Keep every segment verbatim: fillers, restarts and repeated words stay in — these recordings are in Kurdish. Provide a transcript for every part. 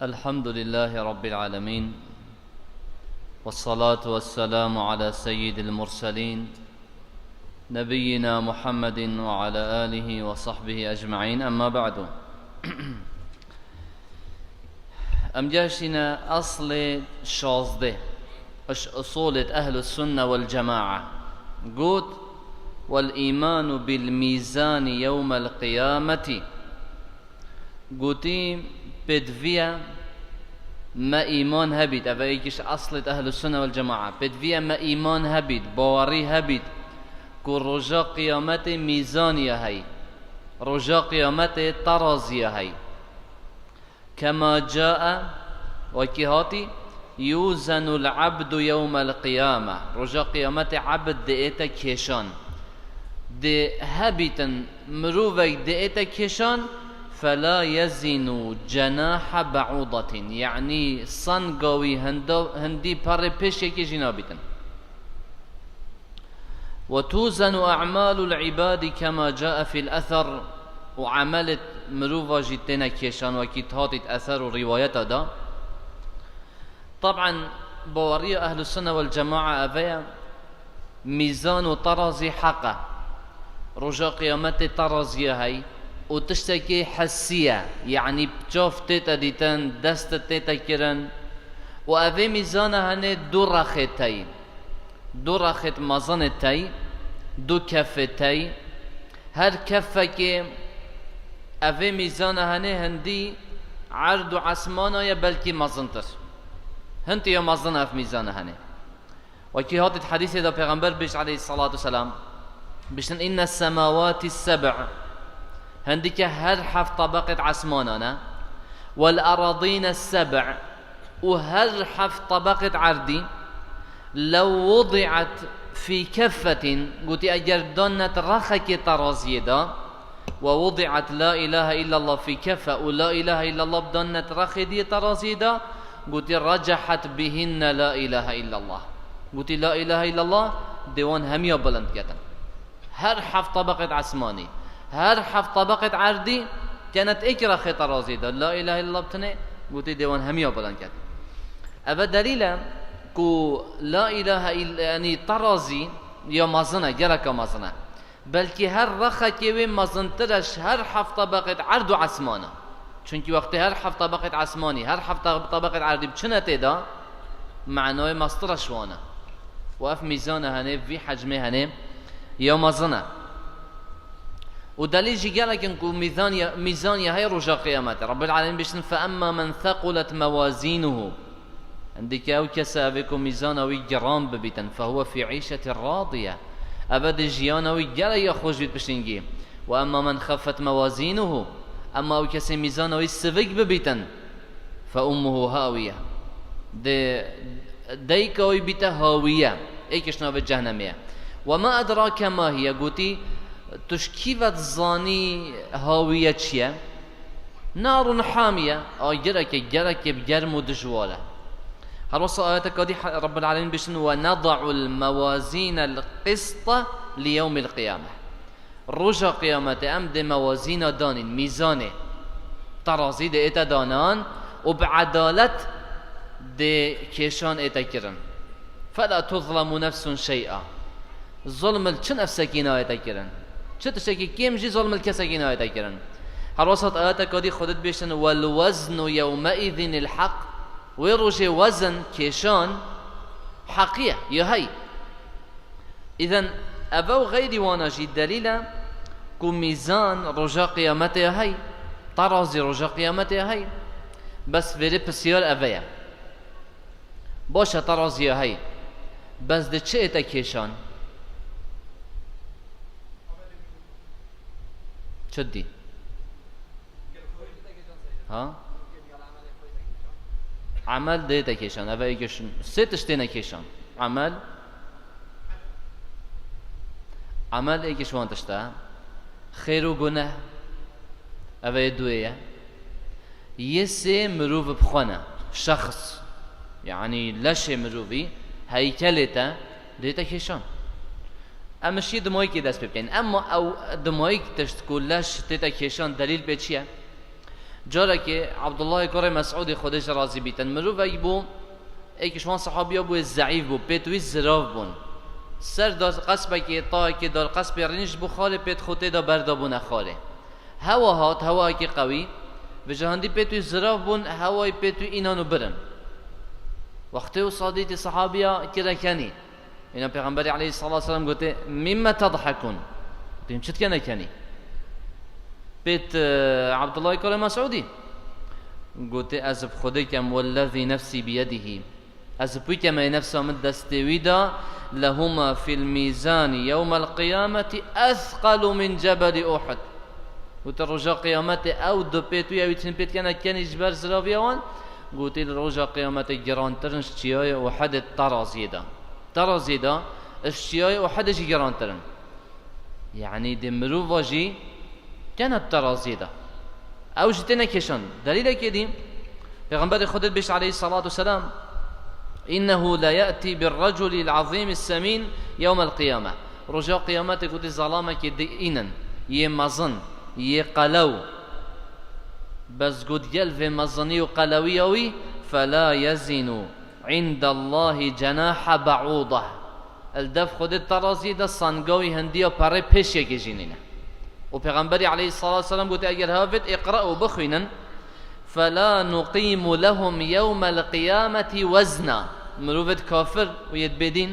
الحمد لله رب العالمين، والصلاة والسلام على سيد المرسلين، نبينا محمد وعلى آله وصحبه أجمعين، أما بعد. Em gehiştîne eslê şazdeh, ji usulê Ehlus Sunne wal Cemaa. Got: "Wal îmanu bil mîzani yewmel qiyameti." Gotî, pêdiviye me îman hebît, ev e yekî ji eslê Ehlus Sunne wal Cemaa. Pêdiviye me îman hebît, bawerî hebît ku roja qiyametê mîzaniye hey. Roja qiyametê teraziye hey. Kema cae, wekî hatî, yuzenul abdu yewmel qiyame. Roja qiyametê ebd diête kêşan. Dê hebîtin mirovek diête kêşan, fela yezinu cenaha ba'udatin. Yanî sanga wî hinda-, hindî perê pêşekê jî nabîtin. "Ve tuzenu a'malul ibadi kema cae fil ether." Û emelê mirova jî têne kêşan, wekî hatît eser û rîwayeta da. Tab'en, baweriya Ehlus Sunne wal Cemaa ev e, mîzan û terazî heq e. Roja qiyametê terazî ye hey û tiştekî hissî ye, yanî çav tête dîtin, dest tête kirin û evê mîzana henê du rexê tey. Du rexêt mezin ê tey, du kefê tey. Her kefekê evê mîzana henê hindî erd û esmana ye, belkî mezintir. Hindî ya mezin ev mîzana henê. Wekî hatît hedîsê de Pêxember bêj aleyhissalatu vesselam, biştin: "Inne semawati seb'", hindike her heft tebeqêt esmanan e, "wel eradîne seb'", û her heft tebeqêt erdî, "lew wudi'at fî keffetin", gotî, eger danet rexekê teraziyê de, "we wudi'at la ilahe illallah fî keffe", û la ilahe illallah danet rexê diyê teraziyê de, gotî, "recehat bihinne la ilahe illallah". Gotî, "La ilahe illallah dê wan hemiya bilind ketin." Her heft tebeqêt esmanî, her heft tebeqêt erdî, tenet êkî rexê terazî de, la ilahe illallah bitinê, gotî dê wan hemiya bilind ket. Eve delîl e ku la ilahe ill-, yanî terazî ya mezin e, geleka mezin e. Belkî her rexekê wê mezintir e ji her heft tebeqêt erd û esmana. Çunkî wextê her heft tebeqêt esmanî, her heft tebeqêt erdî biçine tê de, manayê mestir e ji wan e. Û ev mîzan e henê, vî hecmê henê ya mezin e. Û delîl jî gelek in ku mîzan ya, mîzan ya heye roja qiyametê. Rabbul Alemîn biştin: "Fe emma men thaqulet mewazînuhu." Hindike ew kese evê ku mîzana wî giran bibîtin, "fehuwe fî îşetin radiye." Eve di jiyana wî gelek ya xweş bît pişingî. "Ve emma men xeffet mewazînuhu." Emma ew kesê mîzana wî sivik bibîtin, "fe ummuhu hawiye." Di dayika wî bîte hawiye. Êkî ji navê cehnemê ye. "Ve ma edrake ma hiye." Gotî, tu ji kî ve dizanî hawiye çi ye? "Narun hamiye." Agireke, gerekê bi germ û dijwar e. Her wesa ayeteka dî he-, Rabbul Alemîn biştin: "Ve neda'ul mewazînel qista li yewmil qiyame." Roja qiyametê em dê mewazîna danîn, mîzanê, terazî dê ête danan û bi edalet dê kêşan ête kirin. "Fela tuzlemu nefsun şey'a." Zulm li çi nefsekî nayête kirin. Çi tiştekî kêm jî zulm li kesekî nayête kirin. Her wesat ayeteka dî Xwedê dibêjtin: "Wel weznu yewmeîzînil heq." Wê rojê wezn, kêşan, heqî ye, ya hey. Îzen eve û xeyrî wana jî delîl e ku mîzan roja qiyametê ya hey, terazî roja qiyametê ya hey. Bes vêrê pisyar eve ye. Baş e, terazî ya hey. Bes di çi ête kêşan? Çi dî? Ha? Emel dê te kêşan. Eve êkê şin. Sê tişt têne kêşan. Emel. Emel êkê ji wan tişt e. Xêr û guneh. Eve yê duyê ye. Yê sê mirov bi xwe ne. Şexs. Yanî leşê mirovî, heykelê te dê te kêşan. Em ji yê dimayîkê dest pê bikeyn. Emma ew dimayîk tişt ku leş tê te kêşan delîl pê çi ye? Carekê Abdullahê kurê Mesûdê, Xwedê ji razî bîtin, mirovek bû, êkî ji wan sehabiya bû, zeîf bû, pêt wî zirav bûn. Ser dar qespekê, tayekê dar qespê rîn ji bo xalê pêt xwe tê de berdabûne xalê. Hewa hat, hewayekî qewî, vêca hindî pêt wî zirav bûn, hewayê pêt wî înan û birin. Wextê wisa dîtî sehabiya kire kenî. Îna Pêxemberê aleyhissalatu vesselam gotê, "Mimme tedhekûn?" Dîm çi dikene kenî? Pêt, e, Abdullahê kurê Mesûdî. Gotê, "Ez bi Xwedê kem, wellezî nefsî biyedihî." Ez bi wî kemeyê nefsa min destê wî de, "Lehuma fil mîzanî yewmel qiyameti esqalu min cebelî Uhud." Gotê, "Roja qiyametê ew du pêt wî, ew îtin pêt kene kenî ji ber ziraviya wan." Gotê, "Li roja qiyametê girantir in ji çiyayê Uhudê teraziyê de." Teraziyê de ji çiyayê Uhudê jî girantir in. Yanî dê mirova jî kene teraziyê de. Ew jî têne kêşan. Delîlekê dî, Pêxemberê Xwedê dibêje aleyhissalatu vesselam, "Innehu la ye'tî bir reculî l-azîmî semîn yewmel qiyame." Roja qiyametê gotî zalamekê dê înin, yê mezin, yê qelew. Bes got gel vê mezinî û qelewiya wî, "Fela yezînu indallahî cenahe be'ûdeh." Li dev Xwedê teraziyê de sanga wî hindiya perê pêşiyekê jî nîne. Û Pêxemberî aleyhissalatu vesselam gote, eger hevêt iqra û bixwînin, "Fela nuqîmu lehum yewmel qiyameti wezna." Mirovêt kafir û yêt bêdîn,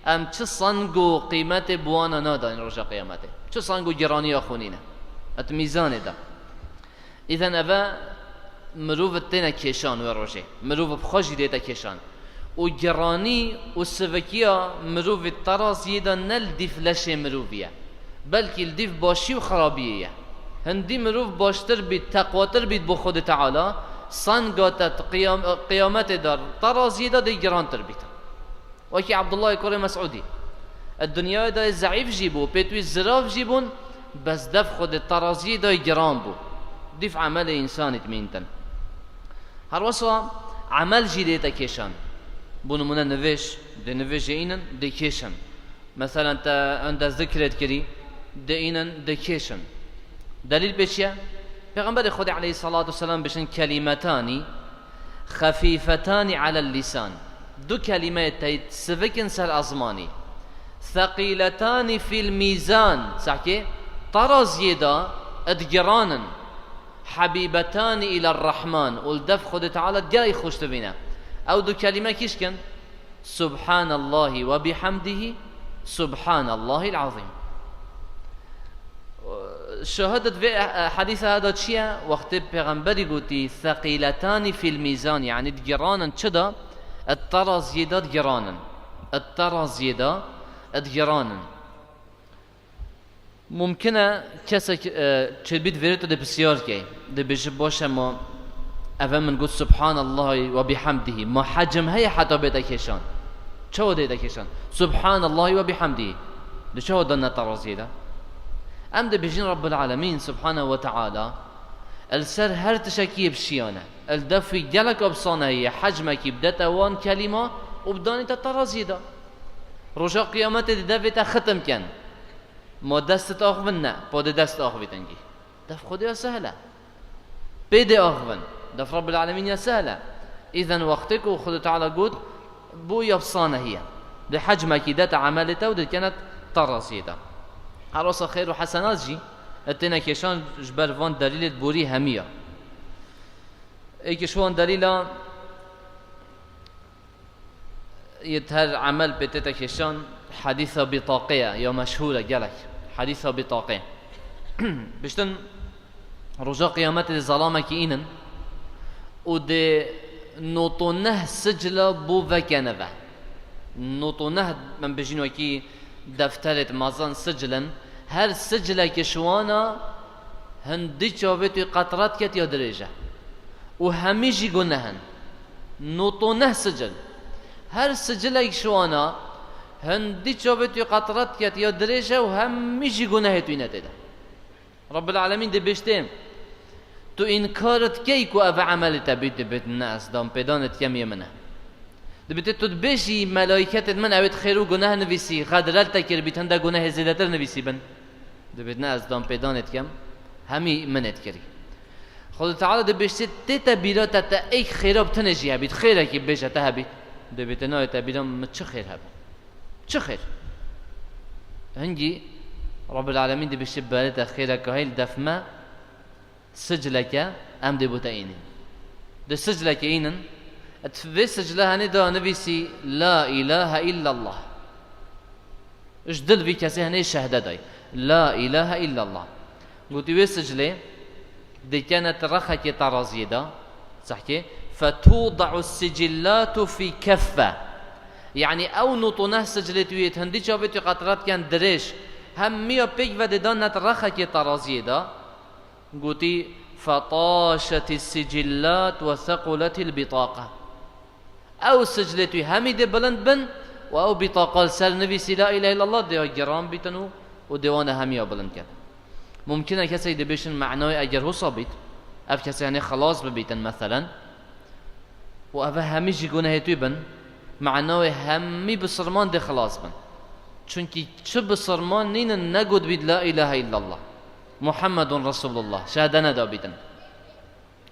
em çi sang û qîmetê bi wana nadayîn roja qiyametê. Çi sang û giraniya xwe nîne. Et mîzanê de. Îzen eve mirov têne kêşan wê rojê. Mirov bi xwe jî dête kêşan. Û giranî û sivikiya mirovê teraziyê de ne li dîf leşê mirovî ye. Belkî li dîf başî û xirabiyê ye. Hindî mirov baştir bît, teqwatir bît bo Xwedê Teala, sanga te qiyam-, qiyametê de teraziyê de dê girantir bît. Wekî Abdullahê kurê Mesûdî. Di dinyayê de zeîf jî bû, pêt wî zirav jî bûn, bes dev Xwedê teraziyê de giran bû. Dîf emelê însanî dimîntin. Her wesa emel jî dête kêşan. Bo nimûne nivêj, dê nivêjê înin, dê kêşin. Meselen te enda zikrê dikirî, dê înin, dê kêşin. Delîl pê çi ye? Pêxemberê Xwedê aleyhissalatu vesselam bêjin, "Kelîmetanî xefîfetanî alel lîsan." Du kelîmeyê teyt sivik in ser ezmanî. "Seqîletanî fîl mîzan." Sehkê teraziyê de digiran in. "Hebîbetanî îler rehman." Û li dev Xwedê Teala gelek xweş dibîne. Ew du kelîme kîşk in? "Subhanallahî we bihamdihî, Subhanallahîl azîm." Şahidê vê, e, e, hedîsa heda çi ye? Wextê Pêxemberî gotî, "Seqîletanî fîl mîzan", yanî digiranin çi de? Et teraziyê de digiranin. Et teraziyê de digiranin. Mumkin e kesek, e, çêbît vêrê tu dê pisyar key. Dê bêjî, "Baş e, ma eve min got Subhanallahî we bihamdihî. Ma hecm heye heta bête kêşan? Çawa dête kêşan? Subhanallahî we bihamdihî." Di çawa de ne teraziyê de? Em dê bêjin Rabbul Alemîn Subhanehu ve Teala li ser her tişekî yê bi şiyan e. Li dev wî gelek epsane heye, hecmekî bidete wan kelîma û bidanîte teraziyê de. Roja qiyametê dê devê te xitim ken. Ma dest axivin ne, pa dê dest axivîtin gî. Dev Xwedê ya sehel e. Pê dê axivin. Dev Rabbul Alemîn ya sehel e. Îzen wextê ku Xwedê Teala got, bû ya bi sanehiye. Di hecmekî de te emelê te û dikene teraziyê de. Her wisa xêr û hesenat jî têne kêşan ji ber van delîlê borî hemiya. Êkî ji wan delîla Yê her emel pê tête kêşan, hedîsa bitaqê ye ya meşhûr e gelek. Hedîsa bitaqê. Biştin roja qiyametê dê zelamekî înin û dê nod û neh sicila bo vekene ve. Nod û neh, em bêjin wekî defterêt mezin sicil in. Her sicilekî ji wana hindî çavê tu qetret ket ya dirêj e. Û hemî jî guneh in. Nod û neh sicil. Her sicilek ji wana hindî çavê tu qetret ket ya dirêj e û hemî jî gunehê tu yîne tê de. Rabbil Alemîn dibêjtê, tu înkar dikey ku ev emelê te bît? Dibêt, ne, ez danpêdanê dikem yê min e. Dibêtê, tu dibêjî, melaîketên min ewêt xêr û guneh nivîsî, xedrel te kiribît, hinde gunehê zêdetir nivîsî bin? Dibêt, ne, ez danpêdanê dikem, hemî min ê dikirî. Xwedê Teala dibêjtê tê te bîra te te êk xêra bi tenê jî hebît, xêrekî bêje te hebît. Dibête nayê te bîra min çi xêr hebe? Çi xêr? Hingî Rabbil Alemîn dibêjtê berê te xêreke heyl def me sicleke em dê bo te înîn. Di sicleke înin, et vê sicla henê da nivîsî La ilahe illallah. Ji dil vî kesê henê şehde day. La ilahe illallah. Gotî wê siclê dikene ti rexekê teraziyê de. Sehkê. Fetûda'u sicillatu fî keffe. Yani ew nût û neh siclê tu yê hindî çavê tu qetre diken dirêj. Hem miya pêk ve dê dan net rexekê teraziyê de. Gotî, "Fetaşeti sicillat ve sequletil bitaqa." Ew siclê tu hemî dê bilind bin û ew bitaqa li ser nivîsî La ilahe illallah dê giran bîtin û, û dê wan hemiya bilind ket. Mumkin e kesek dibêjin, "Menayê eger hosa bît, ev kesê henê xilas bibîtin meselen." Û ev hemî jî gunehê tu bin, mena wê hemî bisilman dê xilas bin. Çunkî çi bisilman nînin negot bît La ilahe illallah, Muhammedun Resulullah, şehde nedabîtin.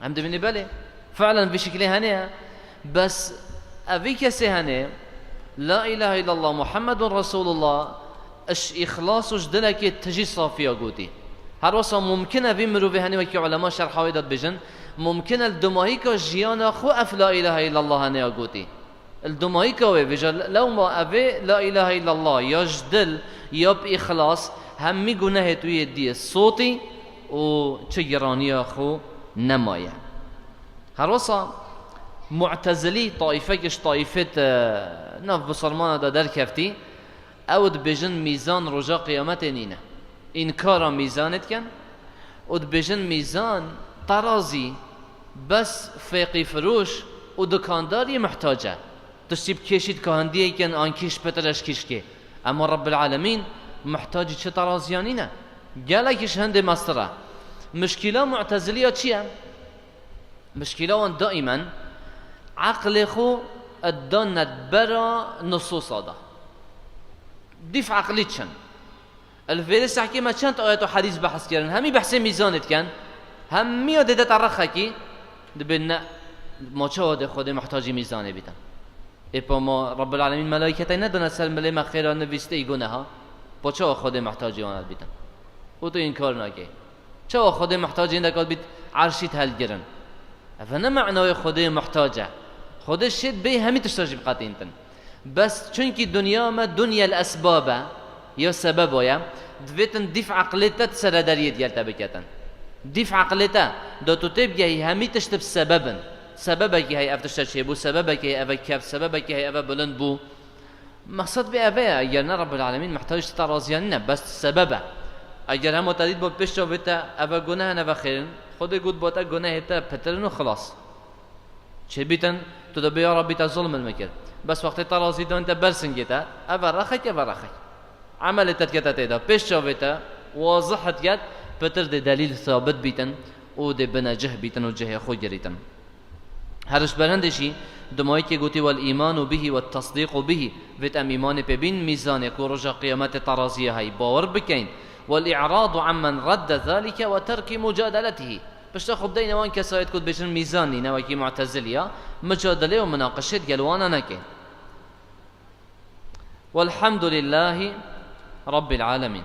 Em dibînî belê, fi'len vî şiklê hene ye. Bes evî kesê hene, La ilahe illallah, Muhammedun Resulullah, ji îxlas û ji dilekê tijî safiya gotî. Her wisa mumkin e vî mirovê henê wekî ulema şerha wê de dibêjin, mumkin e li dumahîka jiyana xwe ev La ilahe illallah henê ya gotî. Li dumahîka wê vêja lewma evê La ilahe illallah ya ji dil ya bi îxlas hemî gunehê tu yê diyê sotî û çi giraniya xwe nemaye. Her wisa Mu'tezilî taîfek ji taîfêt, e, nav bisilmana de derkeftî, ew dibêjin mîzan roja qiyametê nîne. Înkara mîzanê dikin û dibêjin mîzan, terazî, bes fêqî firoş û dikandar yê muhtac e. Tiştî bi kêşî dikahandiyê kin an kîş pitir e ji kîşkê. Ema Rabbil Alemîn muhtacî çi teraziya nîne. Gelekî ji hindê mestir e. Mişkîla Mu'teziliya çi ye? Mişkîla wan daîmen eqlê xwe dane bera nususa de. Dîf eqlî çin. Li vêrê sehkê me çend ayet û hedîs behs kirin. Hemî behsê mîzanê dikin. Hemiya dê de te rexekî. Dibê ne, ma çawa dê Xwedê muhtacî mîzanê bîtin? Ê pa ma Rabbil Alemîn melaîketê nedane ser milê me xêra nivîstê yî guneha? Pa çawa Xwedê muhtacî wan bîtin? Û tu înkar nakê. Çawa Xwedê muhtacî hindek bît erşî hilgirin? Ev ne mena wê Xwedê muhtac e. Xwedê şêt bê hemî tişta jî biqetîntin. Bes çunkî dinya me dinyel esbab e, ya sebeba ye, divêtin dîf eqlê te di seredariyê digel te biketin. Dîf eqlê te, da tu tê bigehî hemî tişt bi sebeb in. Sebebekî heye ev tişte çêbû, sebebekî heye eve keft, sebebekî heye eve bilind bû. Mexsed vê eve ye, eger ne Rabbil Alemîn muhtacî teraziya nîne, bes sebeb e. Eger hema te dît bo pêş çavê te eve guneh in, eve xêr in, Xwedê got bo te gunehê te pitir in û xilas. Çêbîtin, tu dibê ya Rabbî te zulm li min kir. Bes wextê terazî dan te ber singê te, eve rexek, eve rexek. Emelê te dikete tê de, pêş çavê te wazih diket, pitir dê delîl sabit bîtin û dê bine cih bîtin û cihê xwe girîtin. Her ji ber hindê jî di mayikê gotî, "Wel îmanu bihî we tesdîqu bihî", vêt em îmanê pê bîn mîzanê ku roja qiyametê teraziyê heyî bawer bikeyn. "Wel i'radu ammen redde zalike we terkî mucadeletihî." Pişta xwe bideyne wan kesayet ku dibêjin mîzan nîne wekî Mu'teziliya, micadelê û minaqişê digel wana nekê. Welhamdulillahî Rabbil Alemîn.